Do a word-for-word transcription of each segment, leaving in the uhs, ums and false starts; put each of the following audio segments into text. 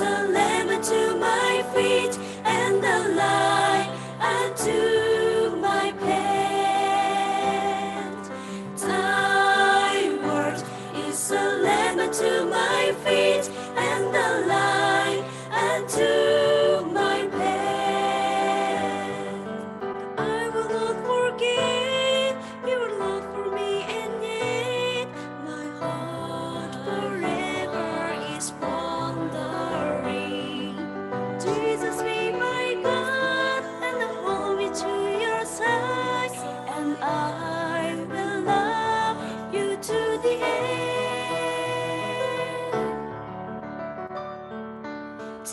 a lamp unto my feet and a light unto my path. Thy word is a lamp unto my feet and a light unto my path. I will not forget your love for me, and yet my heart forever is wandering. Jesus be my God, and hold me to your side, and I will love you to the end.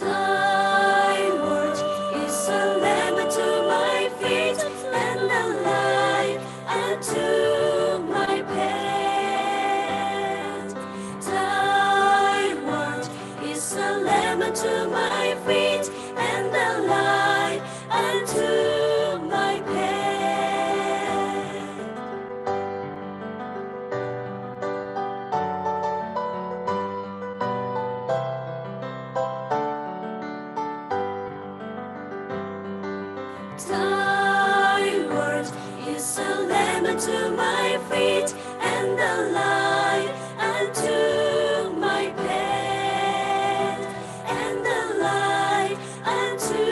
Thy word is a lamp unto my feet and a light unto my path. Thy word is a lamp unto my feet and a light unto my path. Thy word is a lamp unto my feet and a light unto my path, and a light unto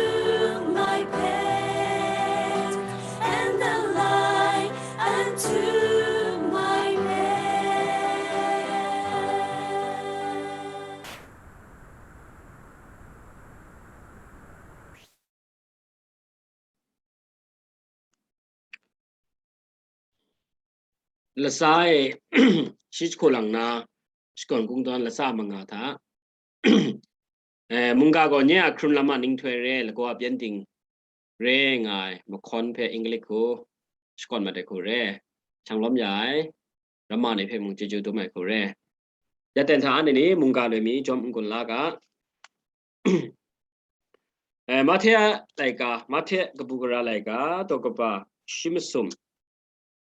my path, and a light unto my path. Latsa e shi jahku lang na, shakawn kungdawn latsa manga hta, eh, mungga gaw nye a hkrun lam a ninghtoi re, lagaw a pyengdin re nga ai mahkawn hpe English hku shakawn mat ai hku re, shang lawm ya ai ramma ni hpe mung chyeju dum ai hku re. Ya ten hta anhte ni mungga loi mi jawm n-gun la ga. Eh, Mahte a laika, Mahte kabu gara laika, daw kaba shi masum,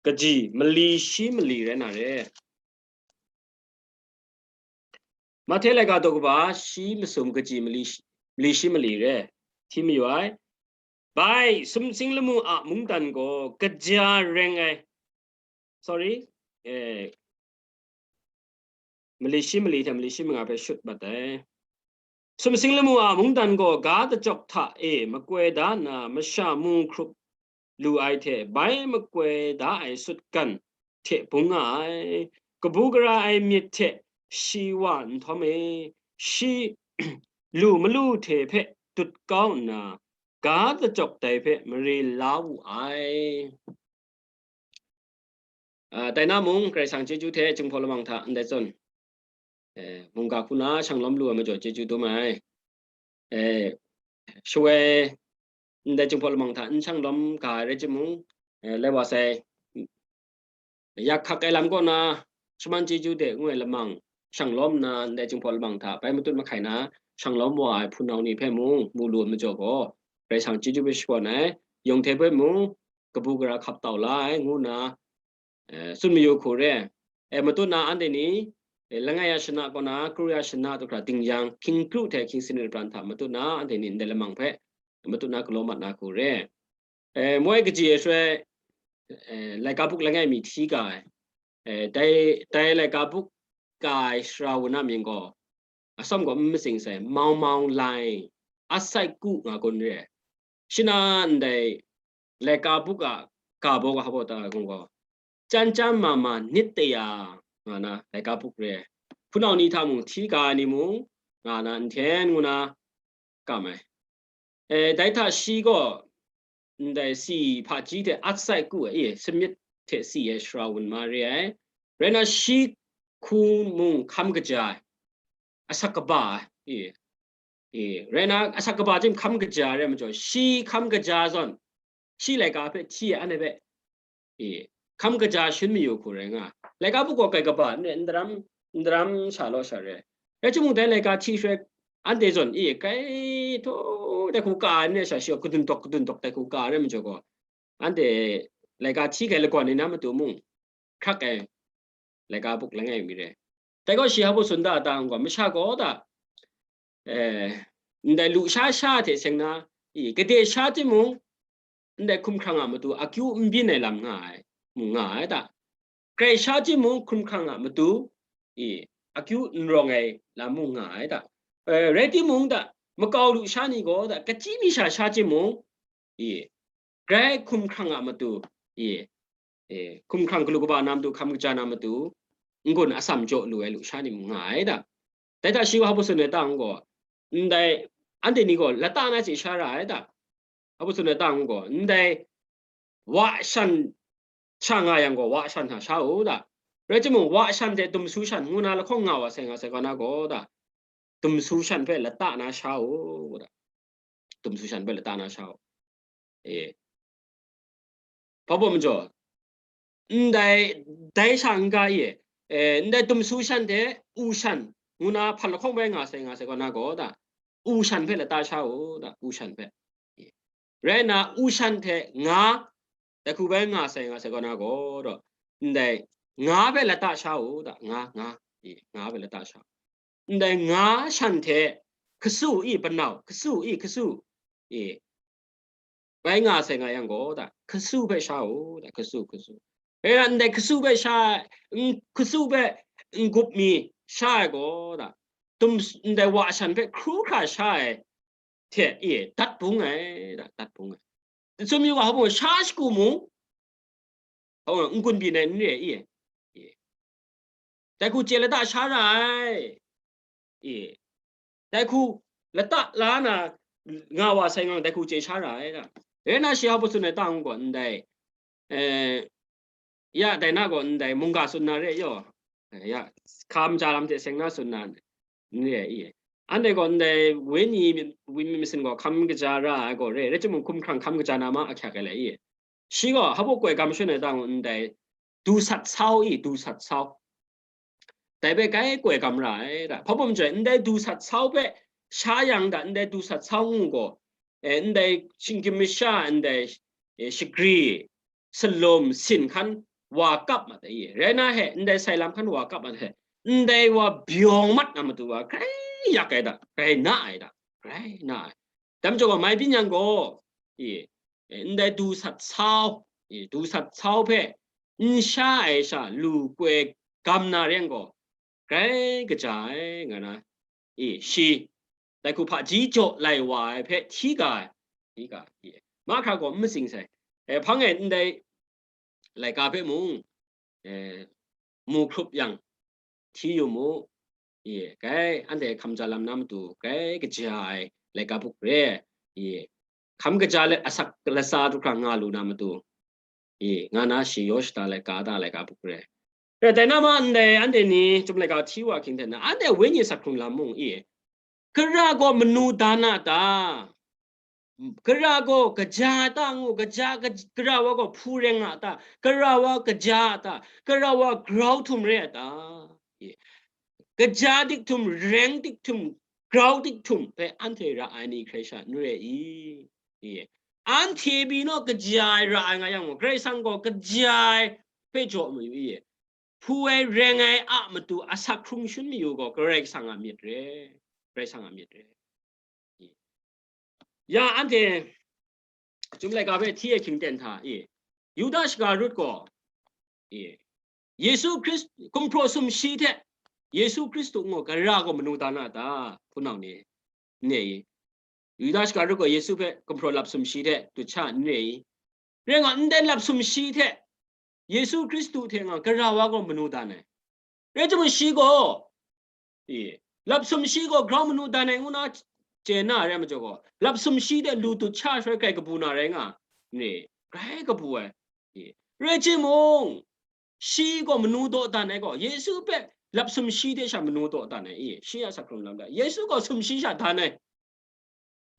kaji mali shi mali rai na re. Mahte laika daw kaba shi masum, kaji mali shi, mali shi mali re. Hti mayu ai. Bai, sumsing lamu a mungdan gaw kaja reng ai. Sorry, eh, mali shi mali hte mali shi manga hpe shut mat ai. Sumsing lamu a mungdan gaw ga dachyawk hta e makoi da nna, masha mu hkrup lu ai hte bai makoi da ai sutgan hte bung nga ai. Kabu gara ai myit hte shi wa nhtawm e, shi lu malu hte hpe dut kau nna, ga dachyawk dai hpe mare la wu ai. Ah, dai na mung, Karai Kasang chyeju hte Jinghpaw Lamang hta ndai zawn, eh, mungga hku na shang lawm lu ai majaw chyeju dum ai. Eh, shawoi ndai Jinghpaw Lamang hta n shang lawm ga ai rai timung, eh, lai wa sai, yak hkak ai lam kaw na, shaman chyeju de ngu ai lamang shang lawm nna, ndai Jinghpaw Lamang hta bai matut mahkai na shang lawm wa ai hpunau ni hpe mung mu lu ai majaw gaw, Karai Kasang chyeju hpe shakawn ai, yawng hte hpe mung kabu gara hkap tau la ai, ngu nna, eh, tsun mayu hku re. Eh, matut na anhte ni, eh, langai ya shana kaw na, kru ya shana du hkra ding yang, hkying kru hte hkying sinit pran hta matut na, anhte ni ndai lamang hpe matut na galaw mat na hku re. Eh, moi kaji e shaloi, eh, laika buk langai mi hti ga ai. Eh, dai, dai laika buk ga ai sara wun a mying gaw, atsawm gaw n matsing sai, Maung Maung Lai, Asai Ku nga gun re ai. Shi na ndai laika buk a ga baw ga hpa ta ai hkung gaw, Chan Chan Ma Ma Nit Taya nga na laika buk re ai. Hpunau ni hta mung hti ga ai ni mung nga na, nhten ngu na kam ai. E, dai hta shi gaw ndai si hpaji hte Asai Ku ai, e, samyit hte si ai sara wun ma re ai. Rai na shi hku mung hkam kaja ai, asak kaba ai, e, e, rai na asak kaba chyim hkam kaja ai rai majaw, shi hkam kaja zawn, shi laika hpe hti ai, anhte hpe, e, hkam kaja shin mayu hku rai nga ai. Laika buk gaw kai kaba n rai, n daram, n daram sha law sha re ai. Rai timung, dai laika hti shaloi, anhte zawn, e, kai htaw dai hku ka ai n rai sha, shi gaw kadun dawk, kadun dawk dai hku ka ai rai majaw gaw, anhte laika hti kai lagawn ni na matu mung, hkrak ai laika buk langai mi re ai. Dai gaw shi hpa sun da ta gaw, masha gaw da, eh, ndai lusha sha hte seng na, i, gade sha timung, ndai hkumhkrang a matu akyu n byin ai lam nga ai, mung nga ai ta. Grai sha timung hkumhkrang a matu, i, akyu n rawng ai lam mung nga ai ta. Eh, rai timung ta, makau lusha ni gaw ta, kachyi mi sha sha timung, i, grai hkumhkrang a matu, i, e, hkumhkrang galu kaba na matu, hkam kaja na matu, n-gun atsam jaw lu ai lusha ni mung nga ai ta. Dai hta shi wa hpa tsun ai ta n gaw, ndai, anhte ni gaw lata na chye sha ra ai ta. Hpa tsun ai ta n gaw, ndai wa shan sha nga yang gaw, wa shan hta sha u ta. Rai timung, wa shan hte dumsu shan ngu na lahkawng nga wa sai nga sai gaw na gaw ta, dumsu shan hpe lata na sha u ta. Dumsu shan hpe lata na sha u. E. Hpa baw majaw, ndai, dai sha n-ga e, e, ndai dumsu shan hte u shan ngu na hpan lahkawng bai nga sai nga sai gaw na gaw ta, u shan hpe lata sha u ta, u shan hpe. E. Rai nna, u shan hte nga, dai hku bai nga sai nga sai gaw na gaw, ndai nga hpe lata sha u ta, nga, nga, e, nga hpe lata sha u. Ndai nga shan hte kasu i, panau, kasu i, kasu i, bai nga sai nga yang gaw ta, kasu hpe sha u ta, kasu, kasu. Rai nna, ndai kasu hpe sha, n-, kasu hpe n-gup mi sha ai gaw ta, tum, ndai wa shan hpe hkru hkra sha ai hte, i, dat bung ai ta, dat bung ai. Tsun mi wa hpa mung, sha shagu mung, hpa mung, n-gun byin ai n re ai, i, i. Dai hku chye lata sha ra ai. I. Dai hku lata la na nga wa sai nga, dai hku chye sha ra ai ta. Rai nna shi hpa tsun ai ta n gaw ndai, eh, ya, dai na gaw ndai mungga tsun na re yaw. Ya, hkam ja lam hte seng na tsun na n re ai, i. Anhte gaw ndai wenyi myit, wenyi myit masin gaw hkam kaja ra ai gaw re, rai timung, hkumhkrang hkam kaja na ma ahkyak ai le, i. Shi gaw hpa baw koi gam shun ai ta n gaw ndai, du sat sau i, du sat sau. Dai hpe grai koi gam ra ai ta. Hpa baw majaw, ndai du sat sau hpe sha yang ta, ndai du sat sau ngu gaw, e, ndai shinggyim masha, ndai, e, shagri, salum, sin hkan wa kap mat ai, rai nna he, ndai sai lam hkan wa kap mat he, ndai wa byawng mat na matu wa grai yak ai ta, grai na ai ta, grai na ai. Dai majaw gaw, mai byin yang gaw, i, e, ndai du sat sau, i, du sat sau hpe n sha ai sha lu koi gam na re yang gaw, grai kaja ai, nga na, i, shi, dai hku hpaji jaw lai wa ai hpe hti ga ai, hti ga ai, i, mahkra gaw n matsing sai. E, hpang e ndai laika hpe mung, e, mu hkrup yang, hti yu mu, i, grai anhte hkam ja lam na matu, grai kaja ai laika hpuk re, i, hkam kaja let asak latsa du hkra nga lu na matu, i, nga na shi yaw shada laika ta laika hpuk re. Rai, dai na ma ndai anhte ni chyum laika hti wa hkying hte na, anhte wenyi asak hkrung lam mung, i, gara gaw manu dan a ta? Gara gaw kaja ta ngu, kaja, kaj-, gara wa gaw hpu reng a ta? Gara wa kaja a ta? Gara wa grau htum re a ta? Ye. Kaja dik htum, reng dik htum, grau dik htum hpe anhte ra ai ni hkrai sha n re i? Ye. Anhte pyi naw kaja ai ra ai nga yang gaw, Karai Kasang gaw kaja ai hpe jaw mayu i? Hpu ai, reng ai a matu asak hkrung shun mayu gaw Karai Kasang a myit re, Karai Kasang a myit re. Ya, anhte chyum laika hpe hti ai hkying ten hta e, Yuda Shakarit gaw, e, Yesu Hkris-, gumhpraw sumshi hte Yesu Hkristu ngu gara gaw manu dan a ta, hpunau ni? N re i? Yuda Shakarit gaw Yesu hpe gumhpraw lap sumshi hte dut sha n re i? Rai nga, ndai lap sumshi hte Yesu Hkristu hte nga gara wa gaw manu dan ai. Rai timung, shi gaw, e, lap sumshi gaw grau manu dan ai ngu na chye na rai majaw gaw, lap sumshi hte lu dut sha shaloi grai kabu na rai nga, n re, grai kabu ai. E, rai timung, shi gaw manu dawdan ai gaw, Yesu hpe lap sumshi hte sha manu dawdan ai, e, shi a asak hkrung lam da, Yesu gaw sumshi sha dan ai.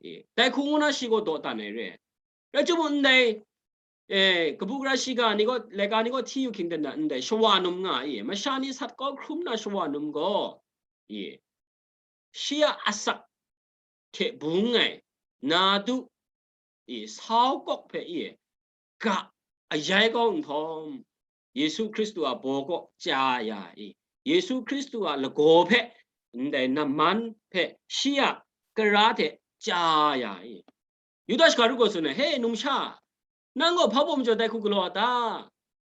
E, dai hku ngu na shi gaw dawdan ai re. Rai timung, ndai, e, kabu gara shiga ni gaw, laika ni gaw hti yu hkying ten na, ndai shawa num nga ai, e, masha ni sat kau hkrum na shawa num gaw, e, shi a asak hte bung ai, na du, e, sau kawk hpe, e, ga ayai kau nhtawm, Yesu Hkristu a baw kaw chya ya i? Yesu Hkristu a lagaw hpe ndai namman hpe shi a kara hte chya ya i. Yuda shakaru gaw tsun ai, "He, numsha, nang gaw hpa baw majaw dai hku galaw a ta?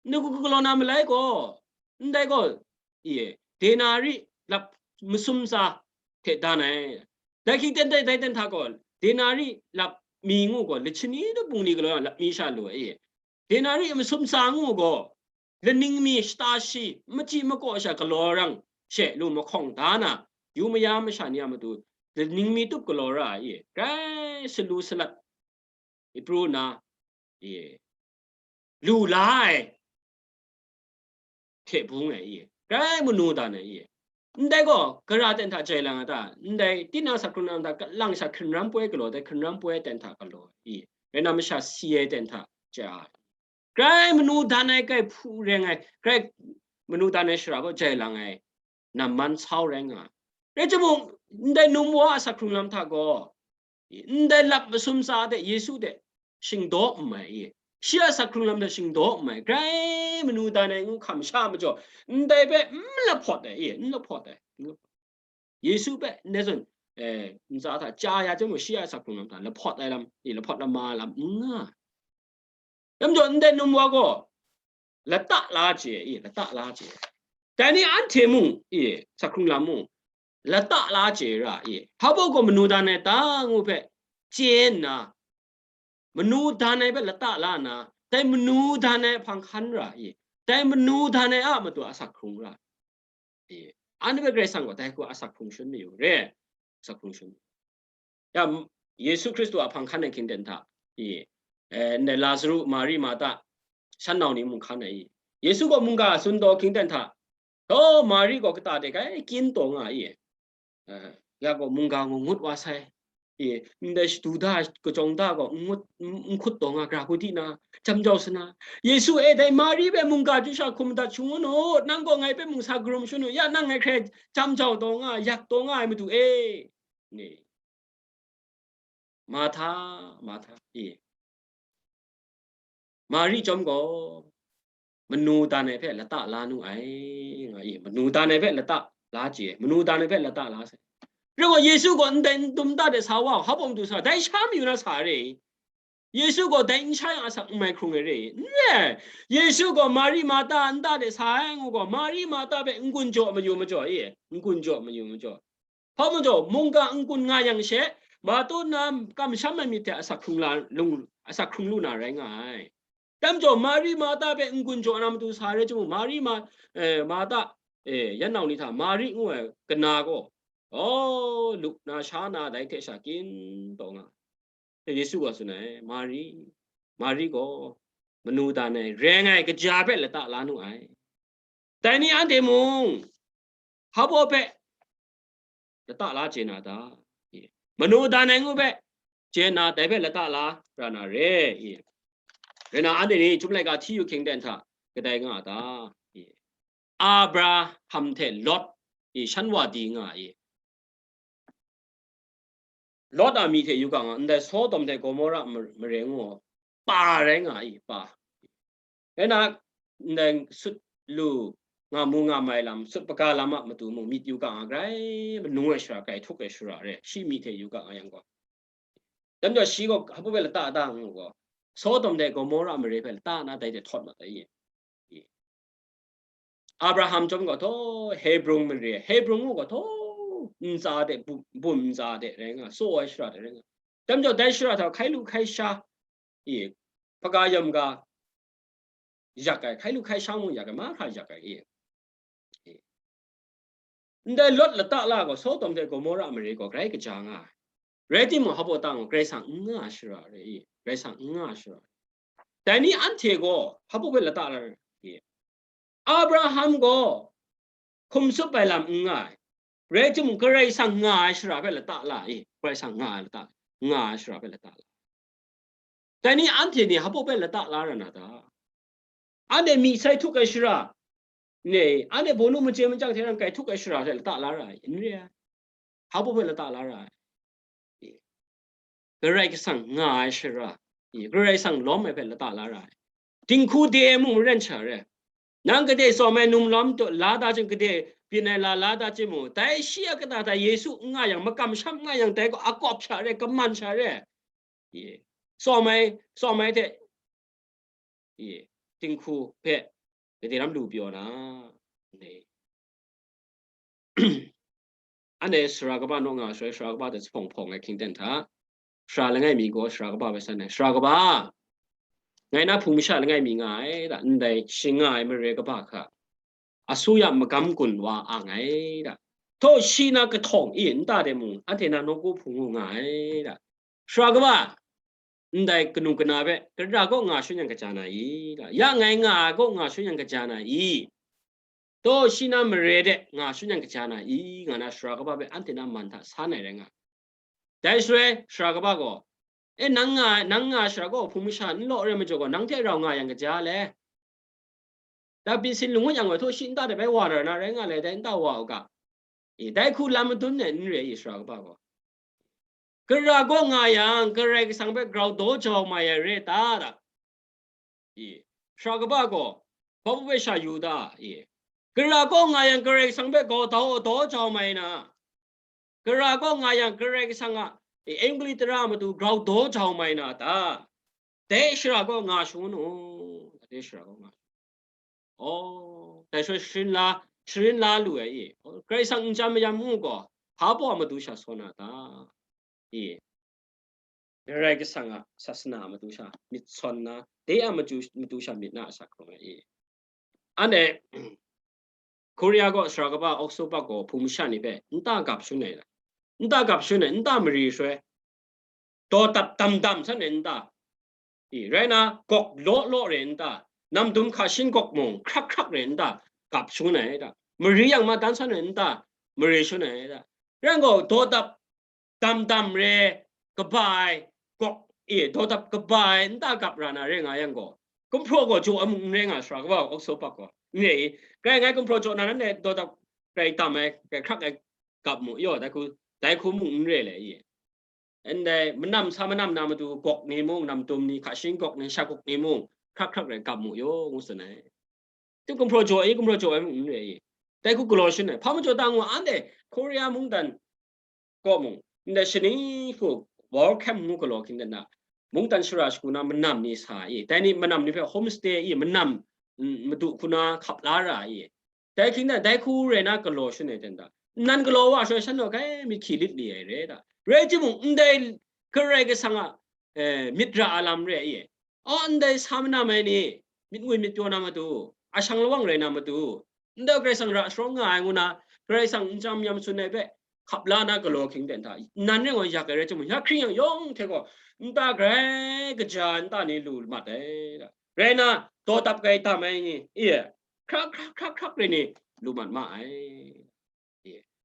Ndai hku galaw na malai gaw, ndai gaw, i, denari lap masum tsa hte dan ai. Dai hkying ten dai, dai ten hta gaw, denari lap mi ngu gaw, lachyen ni bungli galaw yang lap mi sha lu ai, i. Denari masum tsa ngu gaw, laning mi shata shi, machyi makaw sha galaw rang she lu mahkawng da na, yu maya masha ni a matu, laning mi tup galaw ra ai, i. Grai salu salat, Hebru na, i, lu la ai hte bung ai, i. Grai manu dan ai, i. Ndai gaw, gara ten hta jai lang a ta? Ndai, tinang sa hkrung lam hta, kalang sha hkrinram poi galaw dai, hkrinram poi ten hta galaw, i. Rai na masha si ai ten hta ja ai. Grai manu dan ai, grai hpu reng ai, grai manu dan ai shara gaw jai lang ai, namman sau rai nga ai. Rai timung, ndai num wa a sa hkrung lam hta gaw, ndai lap masum tsa de Yesu de shingdaw n mai, i. Shi a sa hkrung lam de shingdaw n mai, grai manu dan ai ngu hkam sha majaw, ndai hpe n lahpawt ai, i, n lahpawt ai, n lahpawt. Yesu hpe ndai zawn, eh, ntsa hta chya ya chyawm gaw, shi a sa hkrung lam hta lahpawt ai lam, i, lahpawt lama lam n nga. Dai majaw, ndai num wa gaw lata la chye, i, lata la chye. Dai ni anhte mung, i, sa hkrung lam mung, lata la chye ra, i. Hpa baw gaw manu dan ai ta ngu hpe chye nna, manu dan ai hpe lata la nna, dai manu dan ai hpang hkan ra, i. Dai manu dan ai a matu a sa hkrung ra, i. Anhte hpe Karai Kasang gaw dai hku a sa hkrung shangun mayu re, a sa hkrung shangun. Ya, m-, Yesu Hkristu a hpang hkan ai hkying ten hta, i, eh, ndai Lazaru, Mari, Marta, shan nau ni mung hkan ai, i. Yesu gaw mungga tsun taw hkying ten hta, taw Mari gaw kata de grai kyin taw nga ai, i. Eh, ya gaw mungga ngu ngut wa sai, i, ndai shadu da, kajawng da gaw n ngut, n, n hkut taw nga, gara hku di na, jam jau sa na, Yesu e, dai Mari hpe mungga chyu sha hkum madat shangun u, nang gaw ngai hpe mung sa karum shangun u, ya nang ngai hkrai jam jau taw nga, yak taw nga ai Madu e, ni. Marhta, Marhta, i. Mari chyawm gaw, manu dan ai hpe lata la nu ai, nga i. Manu dan ai hpe lata la chye, manu dan ai hpe lata la sai. Rai gaw, Yesu gaw ndai n dum da de sa wa, hpa baw madu sa, dai sha mayu na sa re. Yesu gaw dai n sha yang asak n mai hkrung ai re, n re ai. Yesu gaw Mari Marta nta de sa ai ngu gaw, Mari Marta hpe n-gun jaw mayu majaw e, n-gun jaw mayu majaw. Hpa majaw, mungga n-gun nga yang she, Marta na kamsham ai myit hte asak hkrung la, lung, asak hkrung lu na rai nga ai. Dai majaw, Mari Marta hpe n-gun jaw na matu sa rai timung, Mari Ma, eh, Marta, eh, yan nau ni hta Mari ngu ai kana gaw, aw, lup na sha na dai hte sha kyin taw nga. Yesu gaw tsun ai, Mari, Mari gaw manu dan ai, reng ai kaja hpe lata la nu ai. Dai ni anhte mung, hpa baw hpe lata la chye na ta? Manu dan ai ngu hpe chye na, dai hpe lata la ra na re. Rai na, anhte ni Chyum laika hti yu hkying ten hta kadai nga a ta? Abraham hte Lot, i, shan wa di nga i. Lot a myi hte yu ga nga, ndai Sodom hte Gomora ma-, mare ngu, pa rai nga i, pa. Rai na, ndai sut lu nga mu nga mai lam, sut paga lam a matu mung myit yu ga nga, grai manu ai shara, grai htuk ai shara re, shi myi hte yu ga nga yang gaw. Dai majaw shi gaw hpa baw hpe lata da ngu gaw, Sodom hte Gomora mare hpe lata na dai hte htawt mat ai. Abraham chyawm gaw htaw Hebron mare, Hebron ngu gaw htaw ntsa de, bu-, bum ntsa de rai nga, tsaw ai shara de rai nga. Dai majaw dai shara hta hkai lu hkai sha, i, hpaga yam ga yak ai, hkai lu hkai sha mung yak ai, mahkra yak ai, i. Ndai Lot lata la gaw Sodom hte Gomora mare gaw grai kaja nga ai. Rai timung, hpa baw ta ngu, Karai Kasang n nga ai shara re i, Karai Kasang n nga ai shara. Dai ni anhte gaw hpa baw hpe lata la re i? Abraham gaw hkum tsup ai lam n nga ai. Rai timung, Karai Kasang nga ai shara hpe lata la i, Karai Kasang nga ai lata, nga ai shara hpe lata la. Dai ni anhte ni hpa baw hpe lata la ra na ta? Anhte myi sai htuk ai shara, ne, anhte bawnu machye machyang hte rang kai htuk ai shara hte lata la ra ai, n re ai. Hpa baw hpe lata la ra ai? Karai Kasang nga ai shara, Karai Kasang lawm ai hpe lata la ra ai. Dinghku de ai mung maren sha re. Nang gade tsawm ai num lawm taw la da jang, gade byin ai la la da chye mu, dai shi a kata hta Yesu n nga yang, makam sham n nga yang, dai gaw akawp sha re, kaman sha re, i, tsawm ai, tsawm ai hte, i, dinghku hpe gade lam lu pyaw na, ne. Anhte sara kaba naw nga shaloi, sara kaba hte zuphpawng hpawng ai hkying ten hta, sara langai mi gaw sara kaba hpe san ai, "Sara kaba, ngai na hpung masha langai mi nga ai da, ndai shing nga ai mare kaba hka, asuya magam gun wa ang ai da, htaw shi na kahtawng i nta de mung, anhte na nawku hpung u nga ai da, sara kaba, ndai kanu kana hpe, gara gaw nga shun yang kaja na i? Ya ngai nga ai gaw nga shun yang kaja na i? Taw shi na mare de nga shun yang kaja na i?" nga na sara kaba hpe anhte na man hta san ai rai nga. Dai shaloi sara kaba gaw, "E, nang nga, nang nga sara gaw hpung masha n law re majaw gaw, nang hte rau nga yang kaja le? Dai pyi sin langut yang gaw, htaw shi nta de bai wa na ra na rai nga le, dai nta wa u ga." I, dai hku lam madun ai n re i, sara kaba gaw, "Gara gaw nga yang, Karai Kasang hpe grau daw jau mai ai re ta?" da. I, sara kaba gaw, "Hpa hpe sha yu ta?" i, "Gara gaw nga yang, Karai Kasang hpe grau daw, daw jau mai na, gara gaw nga yang, Karai Kasang a, i, Engli tara a matu grau daw jau mai na ta? Dai sara gaw nga shangun u, dai sara gaw nga shangun u." Aw, dai shaloi sharin la, sharin la lu ai i, Karai Kasang n chyam mayam ngu gaw, hpa baw a matu sha saw na ta? I, Karai Kasang a sasana a matu sha myit sawn na, de a matu, matu sha myit na a sa hkrung ai i. Anhte Korea gaw sara kaba Okso Park gaw hpung masha ni hpe nta gap shun ai, nta gap shun ai, nta mari shaloi, daw dap dam dam san ai nta, i, rai na, gawk law law re nta, namdum hka shin gawk mung hkrak hkrak re nta, gap shun ai da, mari yang ma dan san ai nta, mari shun ai da, rai gaw, daw dap dam dam re, kaba ai, gawk, e, daw dap kaba ai nta gap ra na re nga yang gaw, gumhpraw gaw jaw ai mung n rai nga, sara kaba Okso Park gaw n re i, grai ngai gumhpraw jaw na nan e daw dap grai dam ai, grai hkrak ai gap mu yaw, dai hku, dai hku mung n re le i. Ndai manam sa manam na matu gawk ni mung, namdum ni, hka shin gawk ni, sha gawk ni mung, hkrak hkrak rai gap mu yaw, ngu tsun ai. Tim gumhpraw jaw ai, gumhpraw jaw ai mung n re i. Dai hku galaw shun ai. Hpa majaw ta ngu, anhte Korea mungdan kaw mung, ndai shani hku World Camp ngu galaw hkying dan na, mungdan shara shagu na manam ni sa i. Dai ni manam ni hpe homestay i, manam, mm, madu hku na hkap la ra i. Dai hkying dan, dai hku rai na galaw shun ai dan da, nnan galaw wa shaloi shan naw grai myit hkyi lit li ai re da. Rai timung, ndai Karai Kasang a, eh, myit ra a lam re i. Aw, ndai sa manam ai ni, myit ngwi myit pyaw na matu, ashang lawang rai na matu, ndai Karai Kasang ra sharawng nga ai ngu na, Karai Kasang n chyam mayam tsun ai hpe hkap la na galaw hkying ten hta, nnan rai gaw yak ai rai timung, ya hkring yang yawng hte gaw, nta grai kaja ai nta ni lu mat ai da. Rai na, daw dap grai dam ai ni, i, hkrak hkrak hkrak hkrak rai ni, lu mat ma ai.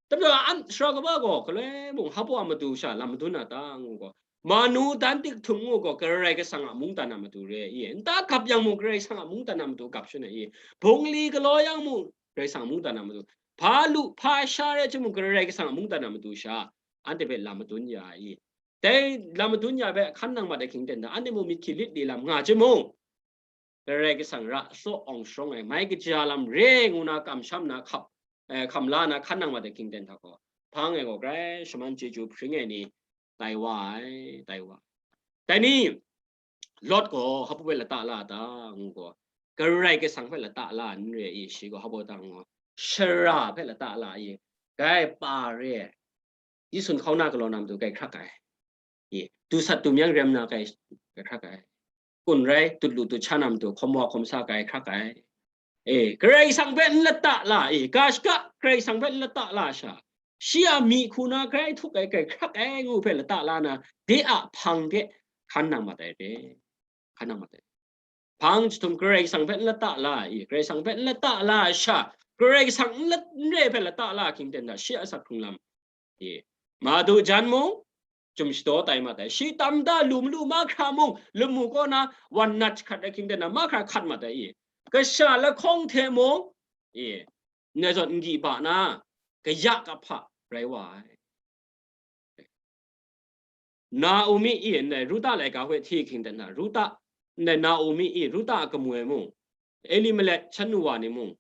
Dai majaw, an, sara kaba gaw galoi mung hpa baw a matu sha lam madun na ta ngu gaw, manu dan tik htum ngu gaw Karai Kasang a mungdan a matu re i, nta gap yang mung Karai Kasang a mungdan a matu gap shun ai i, bungli galaw yang mung Karai Kasang a mungdan a matu, hpa lu hpa sha rai timung Karai Kasang a mungdan a matu sha, anhte hpe lam madun ya ai i. Dai lam madun ya ai hpe hkan nang mat ai hkying ten hta, anhte mung myit hkyi lit li lam nga timung, Karai Kasang ra law awng sharawng ai, mai kaja lam re ngu na kamsham na hkap, eh, hkam la na hkan nang mat ai hkying ten hta gaw, hpang e gaw grai shaman chyeju hpring ai ni tai wa ai, tai wa ai. Dai ni, Lot gaw hpa baw hpe lata la ta ngu gaw, Karai Kasang hpe lata la n re i, shi gaw hpa baw ta ngu, shara hpe lata la i, grai pa re ai. Yesu hkauna galaw na matu grai hkrak ai. I, du sat du myang rem na grai, grai hkrak ai. Kun rai, dut lu dut sha na matu hkawm wa hkawm sa grai hkrak ai. E, Karai Kasang hpe n lata la, e, ga shaka Karai Kasang hpe n lata la sha, shi a myi hku na grai htuk ai, grai hkrak ai ngu hpe lata la na, de a hpang de hkan nang mat ai re. Hkan nang mat ai. Hpang jahtum Karai Kasang hpe n lata la i, Karai Kasang hpe n lata la ai sha, Karai Kasang n lat-, n re hpe lata la hkying ten hta, shi a asak hkrung lam i, madu jan mung, jum shadaw tai mat ai. Shi tam da lu malu mahkra mung, lamu kaw na wan nat hkat ai hkying ten hta, mahkra hkat mat ai i, kasha lahkawng hte mung i, ndai zawn n gyi ba na, kaya kahpa rai wa ai. Naomi i ndai Ruta laika hpe hti hkying ten hta, Ruta, ndai Naomi i Ruta a kamu ai mung, Elimelek shan nu wa ni mung,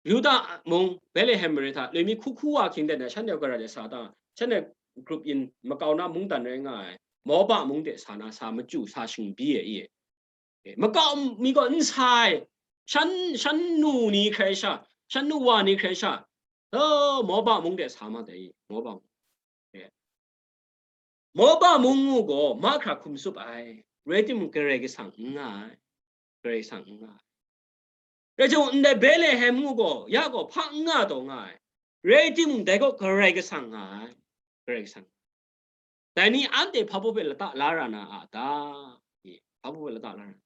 Yuda mung, Betlehem mare hta, loi mi hku hku wa hkying ten na, shanhte gaw garai de sa ta, shanhte grup yin makau na mungdan rai nga ai, Moba mung de sa na, sa machyu, sa shingbi ai, i. E, makau mi gaw n sa ai, shan, shan nu ni hkrai sha, shan nu wa ni hkrai sha, o, Moba mung de sa ma dai, Moba mung. E. Moba mung ngu gaw mahkra hkum tsup ai, rai timung, Karai Kasang n nga ai, Karai Kasang n nga ai. Rai timung, ndai Betlehem ngu gaw, ya gaw hpa n nga taw nga ai, rai timung, dai gaw Karai Kasang nga ai, Karai Kasang. Dai ni anhte hpa baw hpe lata la ra na a ta? E, hpa baw hpe lata la ra na?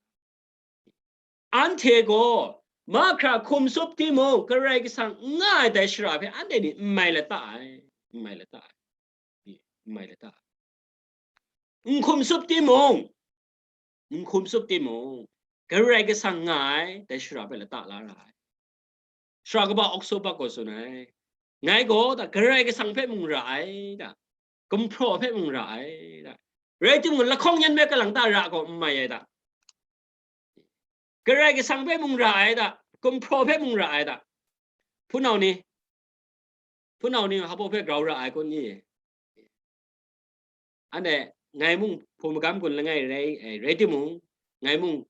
Anhte gaw mahkra hkum tsup timung, Karai Kasang n nga ai dai shara hpe anhte ni n mai lata ai, n mai lata ai, e, n mai lata ai. N hkum tsup timung, n hkum tsup timung, Karai Kasang nga ai dai shara hpe lata la ra ai. Sara kaba Oksopak gaw tsun ai, ngai gaw da Karai Kasang hpe mung ra ai da, gumhpraw hpe mung ra ai da. Rai timung, lahkawng yan hpe kalang ta ra gaw n mai ai da. Karai Kasang hpe mung ra ai da, gumhpraw hpe mung ra ai da. Hpunau ni, hpunau ni hpa baw hpe grau ra ai kun i? Anhte ngai mung hpaw magam gun langai rai, eh, rai timung, ngai mung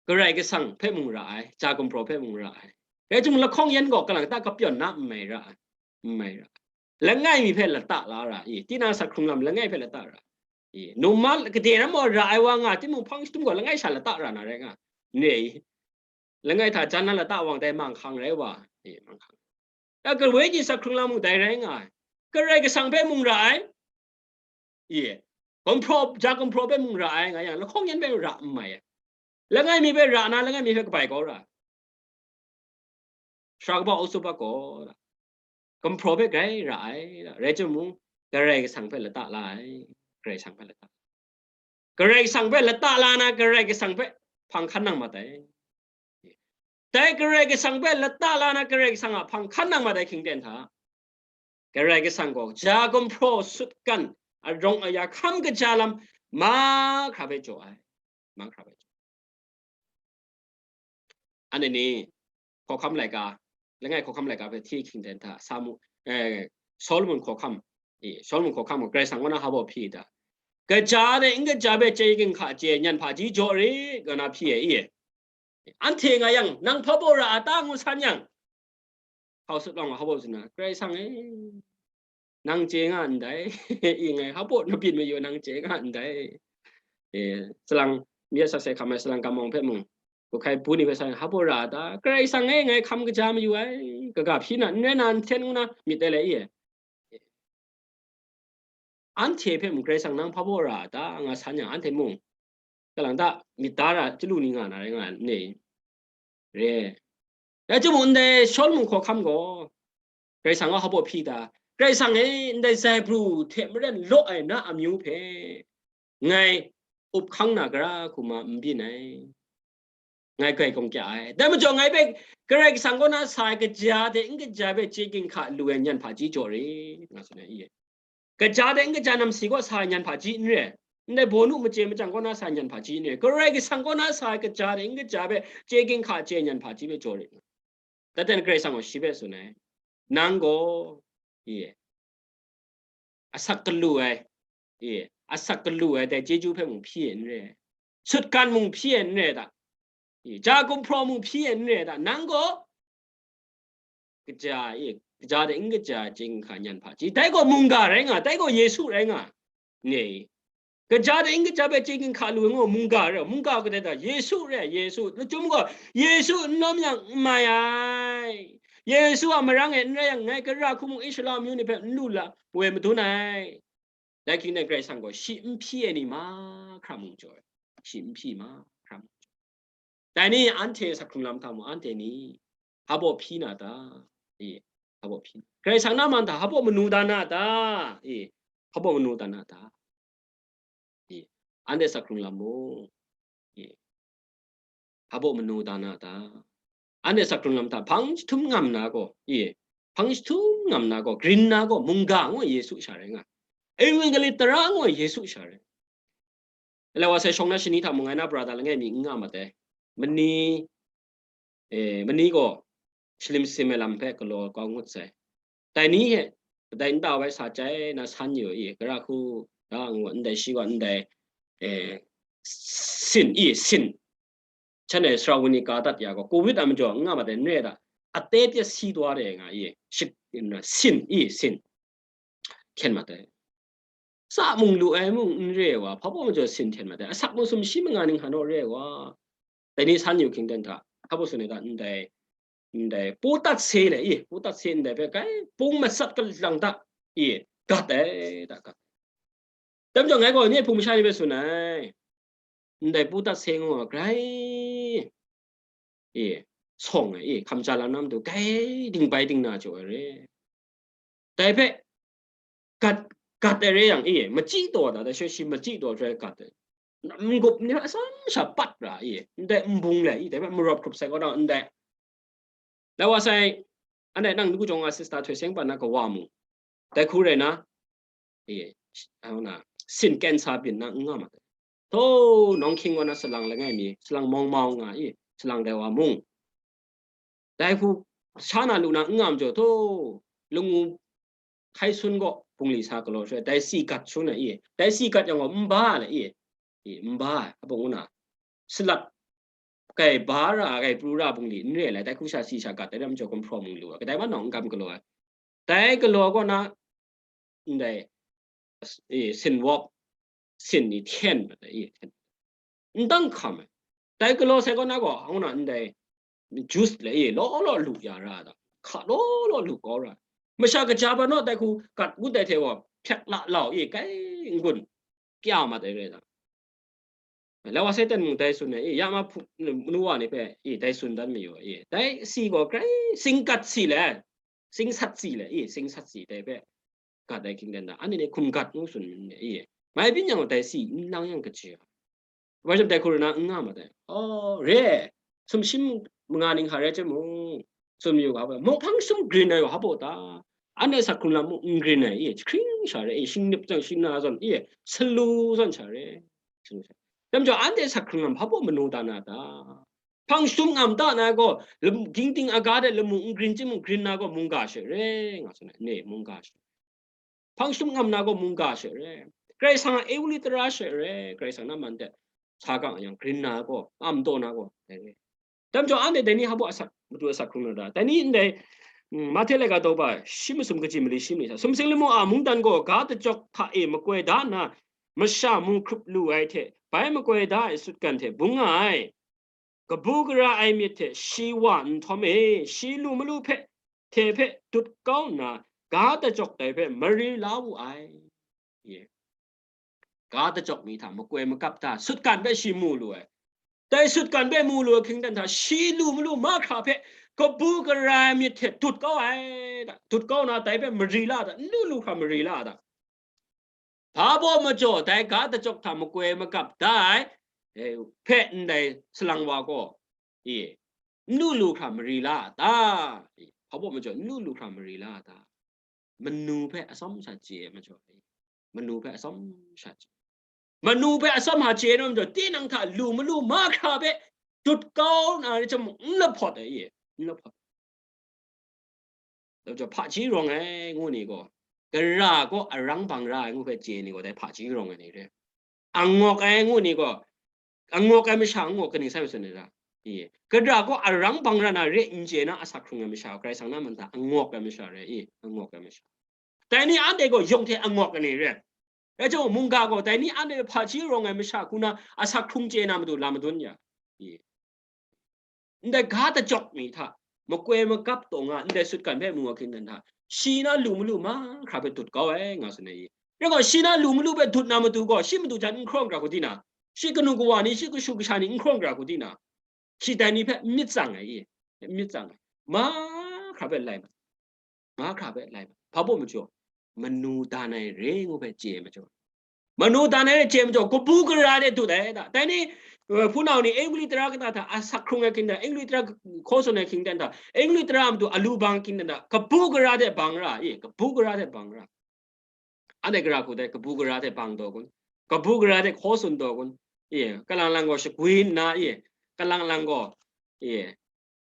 Karai Kasang hpe mung ra ai, ja gumhpraw hpe mung ra ai. Rai timung, lahkawng yan gaw kalang ta kapyawn na n mai ra ai, n mai ra ai. Langai mi hpe lata la ra i? Tinang sak hkrung lam langai hpe lata ra i? Numa gade ram gaw ra ai wa nga timung, hpang jahtum gaw langai sha lata ra na rai nga, n re i? Langai hta jan na lata wang dai manghkang rai wa, e, manghkang. Ya, kawe ni sak hkrung lam mung dai rai nga ai. Karai Kasang hpe mung ra ai, e, gumhpraw, ja gumhpraw hpe mung ra ai nga yang, lahkawng yan hpe ra n mai ai. Langai mi hpe ra na, langai mi hpe kabai kau ra ai. Sara kaba Oksopak gaw, gumhpraw hpe grai ra ai, rai timung, Karai Kasang hpe lata la ai, Karai Kasang hpe lata. Karai Kasang hpe lata la na, Karai Kasang hpe hpang hkan nang mat ai. Dai Karai Kasang hpe lata la na, Karai Kasang a hpang hkan nang mat ai hkying ten hta, Karai Kasang gaw ja gumhpraw sutgan arawng aya hkam kaja lam mahkra hpe jaw ai, mahkra hpe jaw. Anhte ni hkawhkam laika, langai hkawhkam laika hpe hti hkying ten hta, Samu, eh, Solomon hkawhkam, e, Solomon hkawhkam gaw Karai Kasang kaw na hpa baw hpyi da, kaja de n kaja hpe chye ginhka chye nyan hpaji jaw rit, nga na hpyi ai, i? Anhte nga yang, nang hpa baw ra a ta, ngu san yang, hkau sut lawng hpa baw tsun na, Karai Kasang e, nang chye nga ndai, i, ngai hpa baw na byin mayu, nang chye nga ndai. E, salang, mi a sakse hkam ai salang kamawng hpe mung, hkai bu ni hpe sa, hpa baw ra a ta? Karai Kasang e, ngai hkam kaja mayu ai, kaga hpyi na, n rai na, n hten ngu na myit dai le, i? Anhte hpe mung Karai Kasang nang hpa baw ra a ta, nga san yang, anhte mung kalang ta myit da ra chyalu ni nga na rai nga ai, n re? Re. Rai timung, ndai Solomon hkawhkam gaw Karai Kasang a hpa baw hpyi da, Karai Kasang e, ndai zaibru hte maren law ai na amyu hpe ngai up hkang na gara hku ma n byin ai. Ngai grai gawng kya ai. Dai majaw, ngai hpe Karai Kasang kaw na sa ai kaja de n kaja hpe chye ginhka lu ai nyan hpaji jaw rit, nga tsun ai, i? Kaja de n kaja namsi kaw sa ai nyan hpaji n re, ndai bawnu machye machyang kaw na sa ai nyan hpaji n re, Karai Kasang kaw na sa ai kaja de n kaja hpe chye ginhka chye ai nyan hpaji hpe jaw rit. Dai hte Karai Kasang gaw shi hpe tsun ai, nang gaw, i, asak galu ai, i, asak galu ai dai chyeju hpe mung hpyi ai n re, sutgan mung hpyi ai n re da, i, ja gumhpraw mung hpyi ai n re da, nang gaw kaja, i, kaja de n kaja chye ginhka nyan hpaji, dai gaw mungga rai nga, dai gaw Yesu rai nga, ne? Kaja de n kaja hpe chye ginhka lu ai ngu mungga rai, mungga kadai da? Yesu rai, Yesu. Lachyum gaw Yesu n lawm yang n mai ai. Yesu a marang e n rai yang, ngai gara hku mung Israela amyu ni hpe n lu la, woi madun ai. Dai hkying de Karai Kasang gaw shi n hpyi ai ni mahkra mung jaw ai, shi n hpyi mahkra mung jaw ai. Dai ni anhte sak hkrung lam hta mung, anhte ni hpa baw hpyi na ta? E, hpa baw hpyi na? Karai Kasang na man hta hpa baw manu da na ta? E, hpa baw manu da na ta? E, anhte sak hkrung lam mung, e, hpa baw manu da na ta? Anhte sak hkrung lam hta hpang jahtum ngam na gaw, e, hpang jahtum ngam na gaw, grin na gaw, mungga ngu Yesu sha rai nga, Evangelist tara ngu Yesu sha rai. Alai wa sai shawng na shani hta mung ngai na brother langai mi n nga mat ai. Mani, e, mani gaw shalim shasim ai lam hpe galaw kau ngut sai. Dai ni hte, dai nta wai sa chyai na san yu i, gara hku, da ngu, ndai shi gaw, ndai, eh, sin, i, sin. Shanhte Sarauni ka dat ya gaw, covid a majaw n nga mat ai, n re ai da, ate pyat si taw de nga i, shik, sin, i, sin. Hkyen mat ai. Sa mung lu ai mung n re ai wa, hpa baw majaw sin hten mat ai. Asak mung sumshi manga ning hkan naw re ai wa. Dai ni san yu hkingten hta, hpa baw tsun ai da, ndai, ndai, pu tat se le i, pu tat se ndai hpe kai, pung matsat kalang da i, gat ai, da gat. Dai majaw ngai gaw nye hpung masha ni hpe tsun ai. Ndai pu tat se ngu ai grai, e, sawng ai, e, hkam ja la na matu, kai dingbai dingna jaw ai re. Dai hpe, gat, gat ai re yang, e, machyi taw da, dai she shi machyi taw hkrai gat ai. N-, n-gup ni hpe atsam sha pat ra, e, ndai nbung le, e, dai hpe marawt hkrup sai kaw na, ndai. Dai wa sai, anhte nang Ngu Jawng a sister Htoi Seng Pan na kawa mung, dai hku rai na, e, a na, sin cancer byin na n nga mat ai. Tho, nawng hkying wa na salang langai mi, salang mawng mau nga i, salang dai wa mung, dai hku sha na lu na n nga majaw, tho, langu hkai sun gaw bungli sa galaw sha, dai si gat sun ai i, dai si gat yang gaw n ba le i, i, n ba ai, a bung na, salat, kai ba ra, kai pru ra bungli n re ai, dai hku sha si sha gat ai, dai majaw gumhpraw mung lu ai, kadai ma nawng n kam galaw ai. Dai galaw kaw na, ndai, e, sin wawp, sin ni hten mat ai, e, hten. N dang hkam ai. Dai galaw sai kaw na gaw, hang na ndai, juice le, e, law law lu ya ra da. Hka law law lu kau ra. Masha kaja ba naw dai hku gat ngut dai hte gaw, hpyak la lau, e, kai n-gun, kya mat ai rai da. Lau wa sai ten mung dai tsun ai, e, ya ma hpu, manu wa ni hpe, e, dai tsun dan mayu, e, dai si gaw grai singkat si le, singsat si le, e, singsat si dai hpe, gat ai hkying dan da, anhte ni hkum gat ngu tsun myit, e, mai byin yang gaw dai si n lang yang kaji ai. Wa jam dai hku rai na n nga mat ai. Aw, re, sumshi manga ning hta rai chye mung, tsun mayu ga, mung hpang sum grin ai wa hpa ta? Anhte asak hkrung lam mung n grin ai, e, hkring sha re, e, shingnip zawn, shingna zawn, e, salu zawn sha re. Dai majaw, anhte asak hkrung lam hpa baw manu da na ta? Hpang sum ngam da na gaw, lam-, ging ting aga de lamu n grin chye mung, grin na gaw mungga she re, nga tsun ai, ne, mungga she. Hpang sum ngam na gaw mungga she re. Karai Kasang a e wunli tara she re, Karai Kasang na man de sa gang yang grin na gaw, ngam taw na gaw, dai re. Dai majaw, anhte dai ni hpa baw asak, matu asak hkrung na ra? Dai ni ndai, mm, Mahte laika daw ba, shi masum kaji mali shi mali sa, sumsing lamu a mungdan gaw ga dachyawk hta e makoi da nna, masha mung hkrup lu ai hte, bai makoi da ai sutgan hte bung nga ai. Kabu gara ai myit hte shi wa nhtawm e, shi lu malu hpe, hte hpe dut kau nna, ga dachyawk dai hpe mari la wu ai. Ye. Ga dachyawk mi hta makoi makap da, sutgan hpe shi mu lu ai. Dai sutgan hpe mu lu ai hkying dan hta, shi lu malu mahkra hpe kabu gara ai myit hte dut kau ai da, dut kau na dai hpe mari la da, n lu lu hkra mari la da. Hpa baw majaw dai ga dachyawk hta makoi makap da ai, e, hpe ndai salang wa gaw, e, n lu lu hkra mari la a ta? E, hpa baw majaw n lu lu hkra mari la a ta? Manu hpe atsawm sha chye ai majaw, e, manu hpe atsawm sha chye. Manu hpe atsawm sha chye ai majaw, tinang hta lu malu mahkra hpe dut kau na rai chyawm, n lahpawt ai, e, n lahpawt. Dau jaw, hpaji rawng ai ngu ni gaw, gara gaw arang bang ra ai ngu hpe chye ni gaw, dai hpaji rawng ai ni re. Angawk ai ngu ni gaw, angawk ai masha angawk kaning sai masum ni ra? I, gara gaw arang bang ra na re n chye na, asak hkrung ai masha, Karai Kasang na man hta angawk ai masha re, i, angawk ai masha. Dai ni anhte gaw yawng hte angawk ai ni re. Rai chyawm, mungga gaw dai ni anhte hpaji rawng ai masha hku na asak hkrung chye na matu lam madun ya. I. Ndai ga dachyawk mi hta, makoi makap taw nga, ndai sutgan hpe mu ai hkying dan hta, shi na lu malu mahkra hpe dut kau ai, nga tsun ai i. Rai gaw, shi na lu malu hpe dut na matu gaw, shi matu jan n hkrawng gara hku di na, shi kanu kawa ni, shi kashu kasha ni n hkrawng gara hku di na, shi dai ni hpe n myit tsang ai i, n myit tsang ai. Mahkra hpe lai mat. Mahkra hpe lai mat. Hpa baw majaw, manu dan ai re ngu hpe chye majaw. Manu dan ai re chye majaw, kabu gara de dut ai da. Dai ni, eh, hpunau ni, Engli tara kata hta asak hkrung ai hkying dan, Engli tara hkaw tsun ai hkying dan hta, Engli tara a matu alu bang ai hkying dan hta, kabu gara de bang ra, i, kabu gara de bang ra. Anhte gara hku dai, kabu gara de bang taw kun, kabu gara de hkaw tsun taw kun, i, kalang lang gaw shagwi nna, i, kalang lang gaw, i,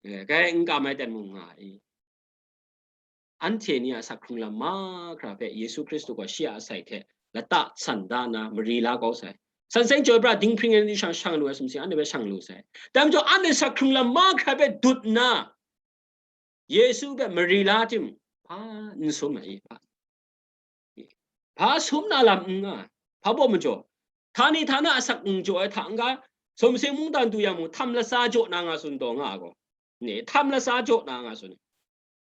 Eh, kai n kam ai ten mung nga i. Anhte ni a asak hkrung lam mahkra hpe Yesu Hkristu gaw shi a asai hte lata san da na mari la kau sai. San seng chyoi pra dinghpring ai ni shang shang lu ai sumsing anhte hpe shang lu sai. Dai majaw anhte asak hkrung lam mahkra hpe dut nna, Yesu hpe mari la tim, hpa n sum ai i, hpa, hpa sum na lam n nga, hpa baw majaw, htani htana asak n jaw ai hta n-ga, sumsing mungdan du yang mung, htam lasa jaw na nga tsun taw nga a gaw, ni htam lasa jaw na nga tsun,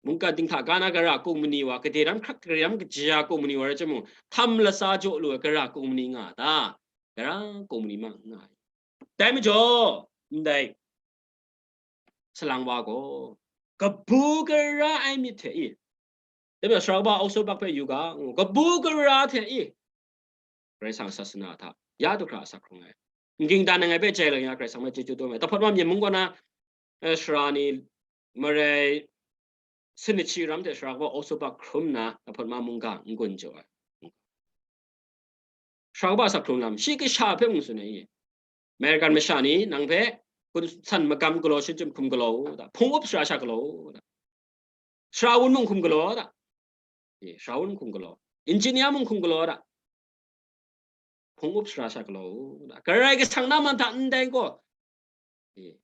mungkan dinghta ga na gara kung mani wa, gade ram hkrak gade ram kaja kung mani wa rai chyawm mung, htam lasa jaw lu ai gara kung mani nga a ta? Gara kung mani ma n nga ai. Dai majaw, ndai salang wa gaw, kabu gara ai myit hte i, dai majaw, sara kaba Oxford bai hpe yu ga, ngu, kabu gara hte i, Karai Kasang sasana hta ya du hkra asak hkrung ai. N ging dan ai ngai hpe jai lang ya, Karai Kasang hpe chyeju dum ai. Tahpawt ma myen mung kaw na, eh, sara ni marai sanit shi ram hte sara kaba Oxford bai hkrum nna, tahpawt ma mungga n-gun jaw ai. Sara kaba asak hkrung lam, shi kasha hpe mung tsun ai i. American masha ni nang hpe gun san magam galaw shi chyum hkum galaw u da, hpung up sara sha galaw u da, sara wun mung hkum galaw da, e, sara wun hkum galaw, engineer mung hkum galaw da, hpung up sara sha galaw u da, Karai Kasang na man hta ndai gaw, e,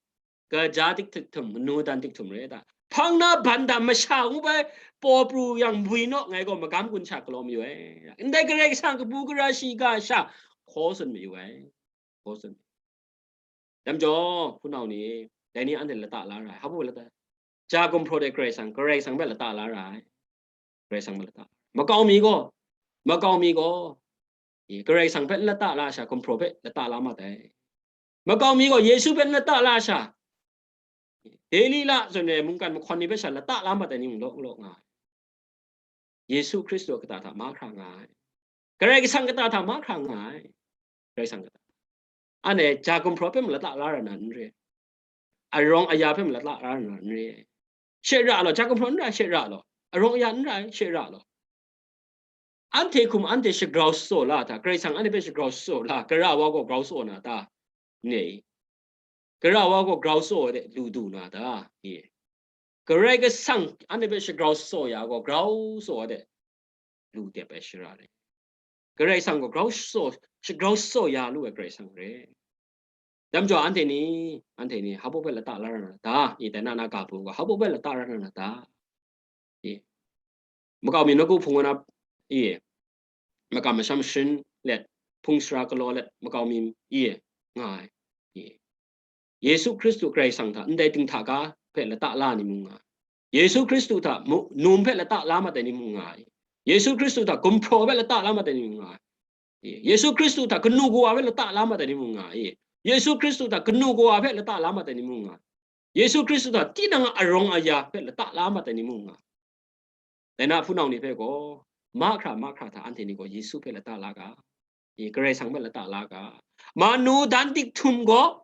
kaja dik dik htum, manu dan dik htum re da, hpang na ban da masha ngu bai paw pru yang mbwi naw ngai gaw magam gun sha galaw mayu ai. Ndai Karai Kasang kabu gara shiga sha hkaw tsun mayu ai. Hkaw tsun mayu ai. Dai majaw, hpunau ni, dai ni anhte lata la ra ai. Hpa baw lata? Ja gumhpraw de Karai Kasang, Karai Kasang hpe lata la ra ai. Karai Kasang hpe lata. Makau mi gaw, makau mi gaw, e, Karai Kasang hpe n lata la sha, gumhpraw hpe lata la mat ai. Makau mi gaw Yesu hpe n lata la sha, Delila zawn e mungkan mahkawn ni hpe sha lata la mat ai ni mung law, law nga ai. Yesu Hkristu a kata hta mahkra nga ai. Karai Kasang kata hta mahkra nga ai. Karai Kasang kata. Anhte ja gumhpraw hpe malata la ra na n re. Arawng aya hpe malata la ra na n re. She ra law, ja gumhpraw n ra, she ra law. Arawng aya n ra, she ra law. Anhte hkum anhte shagrau tsaw la hta, Karai Kasang anhte hpe shagrau tsaw la, gara wa gaw grau tsaw na ta? Ni, gara wa gaw grau tsaw ai de lu du na ta? Ye. Karai Kasang anhte hpe shagrau tsaw ya gaw, grau tsaw ai de lu dep ai shara rai. Karai Kasang gaw grau tsaw, shagrau tsaw ya lu ai Karai Kasang rai. Dai majaw anhte ni, anhte ni, hpa baw hpe lata la ra na ta? I, dai na na ga hpung gaw, hpa baw hpe lata la ra na ta? I, makau mi nawku hpung na, i, makam masham sharin let, hpung sara galaw let, makau mi, i, nga ai. I, Yesu Hkristu Karai Kasang hta ndai dinghta ga hpe lata la ni mung nga ai. Yesu Hkristu hta mu-, num hpe lata la mat ai ni mung nga ai. Yesu Hkristu hta gumhpraw hpe lata la mat ai ni mung nga ai. Yesu Hkristu hta kanu kawa hpe lata la mat ai ni mung nga ai. Yesu Hkristu hta kanu kawa hpe lata la mat ai ni mung nga ai. Yesu Hkristu hta tinang a arawng aya hpe lata la mat ai ni mung nga ai. Dai na hpunau ni hpe gaw, mahkra mahkra hta anhte ni gaw Yesu hpe lata la ga, e, Karai Kasang hpe lata la ga, manu dan dik htum gaw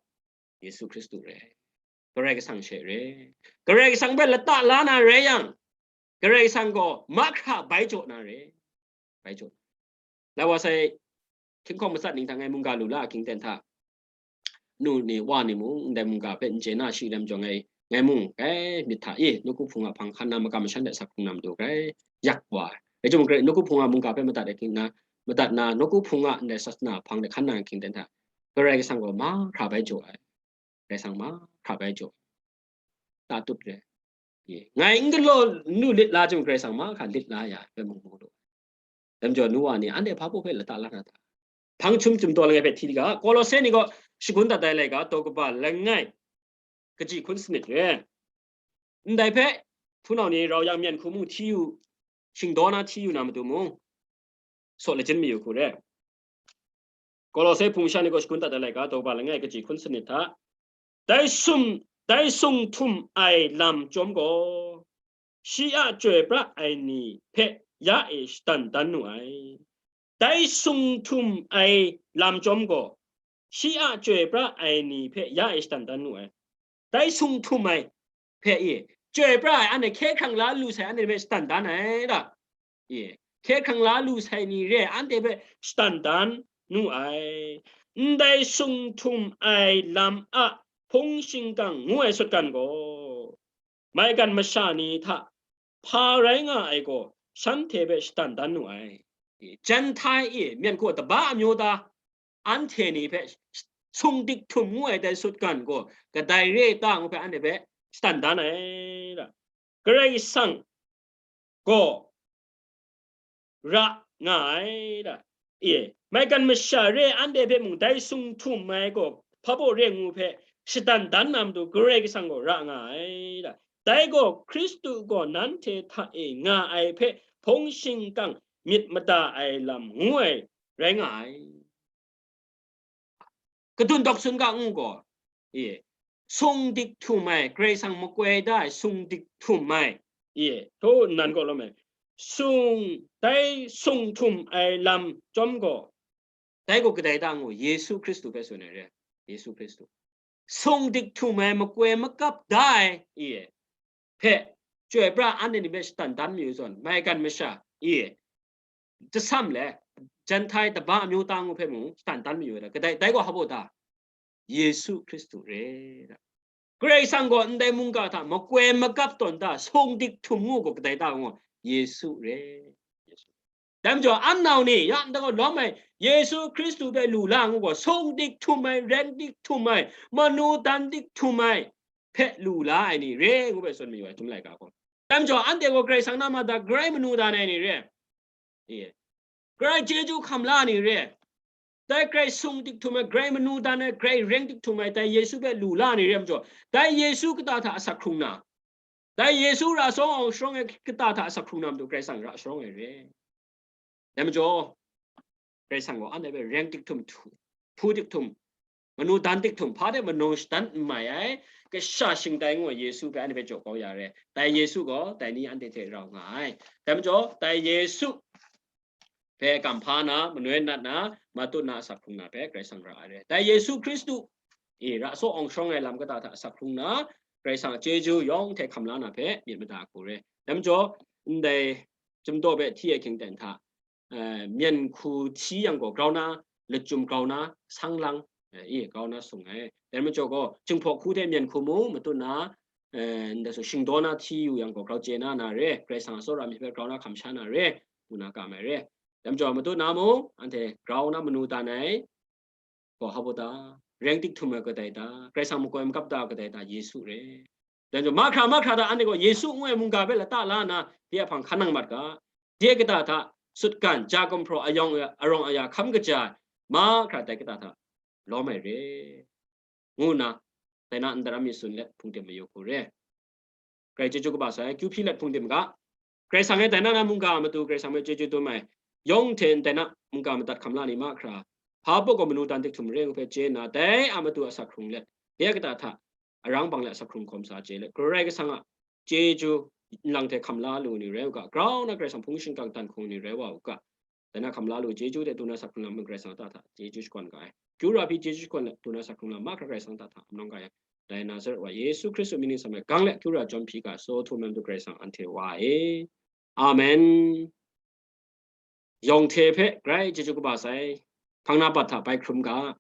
Yesu Hkristu re, Karai Kasang she re. Karai Kasang hpe lata la na rai yang, Karai Kasang gaw mahkra bai jaw na re, bai jaw. Lai wa sai, hkying hkawng matsat ning hta ngai mungga lu la ahkying ten hta, nu ni, wa ni mung, ndai mungga hpe n chye na shi lam jawng ngai, ngai mung, kai myit hta e, nawku hpung a hpang hkan na makam mashan de asak hkrung na matu, kai yak wa ai. Rai timung, grai nawku hpung a mungga hpe madat ai hkying na, madat na, nawku hpung a ndai sasana hpang de hkan na ahkying ten hta, Karai Kasang gaw mahkra bai jaw ai. Karai Kasang mahkra bai jaw ai. Tatut re. Ye. Ngai n galaw n lu lit la jang, Karai Kasang mahkra lit la ya ai hpe mung mu lu. Dai majaw, nu wa ni, anhte hpa baw hpe lata la na ta? Hpang chyum chyum taw langai hpe hti ga, Kolose ni gaw shagun dat ai laika, daw kaba langai, kaji hkun sanit re. Ndai hpe, hpunau ni rau yang myen hku mung hti yu, shingdaw na hti yu na matu mung, saw lajin mayu hku re. Kolose hpung sha ni gaw shagun dat ai laika, daw kaba langai, kaji hkun sanit hta, dai sum, dai sung htum ai lam chyawm gaw, shi a chyoi pra ai ni hpe ya e shadan dan nu ai. Dai sung htum ai lam chyawm gaw, shi a chyoi pra ai ni hpe ya e shadan dan nu ai. Dai sung htum ai hpe i, chyoi pra ai, anhte hkye hkrang la lu sai, anhte hpe shadan dan ai da. I, hkye hkrang la lu sai ni re ai, anhte hpe shadan dan nu ai. Ndai sung htum ai lam a hpung shingkang ngu ai sutgan gaw, maigan masha ni hta hpa rai nga ai gaw shanhte hpe shatan dan nu ai. Jenhtai e, myen hku taba amyu ta, anhte ni hpe sung dik htum ngu ai dai sutgan gaw kadai re ta ngu hpe anhte hpe shatan dan ai da. Karai Kasang gaw ra nga ai da. E, maigan masha re anhte hpe mung dai sung htum ai gaw hpa baw re ngu hpe shatan dan na matu Karai Kasang gaw ra nga ai da. Dai gaw Hkristu gaw nanhte hta e nga ai hpe hpung shingkang myit mada ai lam ngu ai rai nga ai. Kadun dawk sun ga ngu gaw, e, sung dik htum ai, Karai Kasang makoi da ai sung dik htum ai, e, htaw nnan gaw lawm ai, sung, dai sung htum ai lam chyawm gaw, dai gaw kadai da ngu, Yesu Hkristu hpe tsun ai re, Yesu Hkristu. Sung dik htum ai makoi makap da ai, e, hpe, chyoi pra anhte ni hpe shatan dan mayu zawn, maigan masha, e, tasam le, Jenhtai taba amyu ta ngu hpe mung shatan dan mayu ai da. Kadai, dai gaw hpa baw ta? Yesu Hkristu re da. Karai Kasang gaw ndai mungga hta makoi makap tawn ta, sung dik htum ngu gaw kadai ta ngu? Yesu re. Yesu. Dai majaw, an nau ni, ya ndai gaw lawm ai, Yesu Hkristu hpe lu la ngu gaw, sung dik htum ai, reng dik htum ai, manu dan dik htum ai hpe lu la ai ni re ngu hpe tsun mayu ai, Htum laika gaw. Dai majaw, anhte gaw Karai Kasang na ma da, grai manu dan ai ni re. E. Grai chyeju hkam la ni re. Dai grai sung dik htum ai, grai manu dan ai, grai reng dik htum ai, dai Yesu hpe lu la ni re majaw, dai Yesu kata hta asak hkrung na, dai Yesu ra sharawng awng sharawng ai kata hta asak hkrung na matu Karai Kasang ra sharawng ai re. Dai majaw, Karai Kasang gaw anhte hpe reng dik htum, htu, hpu dik htum, manu dan dik htum, hpa de manu shadan n mai ai, kasha shingtai ngu ai Yesu hpe anhte hpe jaw kau ya re. Dai Yesu gaw dai ni anhte hte rau nga ai. Dai majaw, dai Yesu hpe kamhpa na, manoi nat na, matut na, asak hkrung na hpe Karai Kasang ra ai re. Dai Yesu Hkristu, e, ra sharawng awng sharawng ai lam kata hta asak hkrung na, Karai Kasang a chyeju yawng hte hkam la na hpe myit mada hku re. Dai majaw, ndai chyum daw hpe hti ai hkying ten hta, eh, myen hku hti yang gaw grau na, lachyum grau na, sang lang, eh, e, grau na sung ai. Dai majaw gaw, Jinghpaw hku hte myen hku mung matut na, eh, ndai sung shingdaw na hti yu yang gaw, grau chye na na re, Karai Kasang a tsawra myit hpe grau na hkam sha na re, ngu na kam ai re. Dai majaw, matut na mung, anhte grau na manu dan ai, gaw hpa baw ta? Reng dik htum ai kadai ta? Karai Kasang makoi makap da kadai ta? Yesu re. Dai majaw, mahkra mahkra hta anhte gaw Yesu ngu ai mungga hpe lata la nna, de a hpang hkan nang mat ga. De kata hta sutgan, ja gumhpraw, ayawng, arawng aya hkam kaja ai, mahkra dai kata hta lawm ai re, ngu nna, dai na ndaram mi tsun let hpung tim mayu hku re. Karai chyeju kaba sai, kyu hpyi let hpung tim ga. Karai Kasang e dai na na mungga a matu Karai Kasang hpe chyeju dum ai, yawng hte ndai na mungga madat hkam la ni mahkra, hpa baw gaw manu dan dik htum re ngu hpe chye nna, dai a matu asak hkrung let, de kata hta arang bang let asak hkrung hkawm sa chye let, Karai Kasang a chyeju nlang hte hkam la lu ni rai u ga, grau na Karai Kasang hpung shingkang dan hkung ni rai wa u ga, dai na hkam la lu chyeju de du na asak hkrung lam Karai Kasang ta hta chyeju shakawn ga ai. Kyu ra hpyi chyeju shakawn let du na asak hkrung lam mahkra Karai Kasang ta hta amlawng ga ai. Dai Nazaret wa Yesu Hkristu mying ning sam ai gang let kyu ra jawm hpyi ga, so htum ai matu Karai Kasang anhte wa e. Amen. Yawng hte hpe grai chyeju kaba sai, hpang na bat hta bai hkrum ga,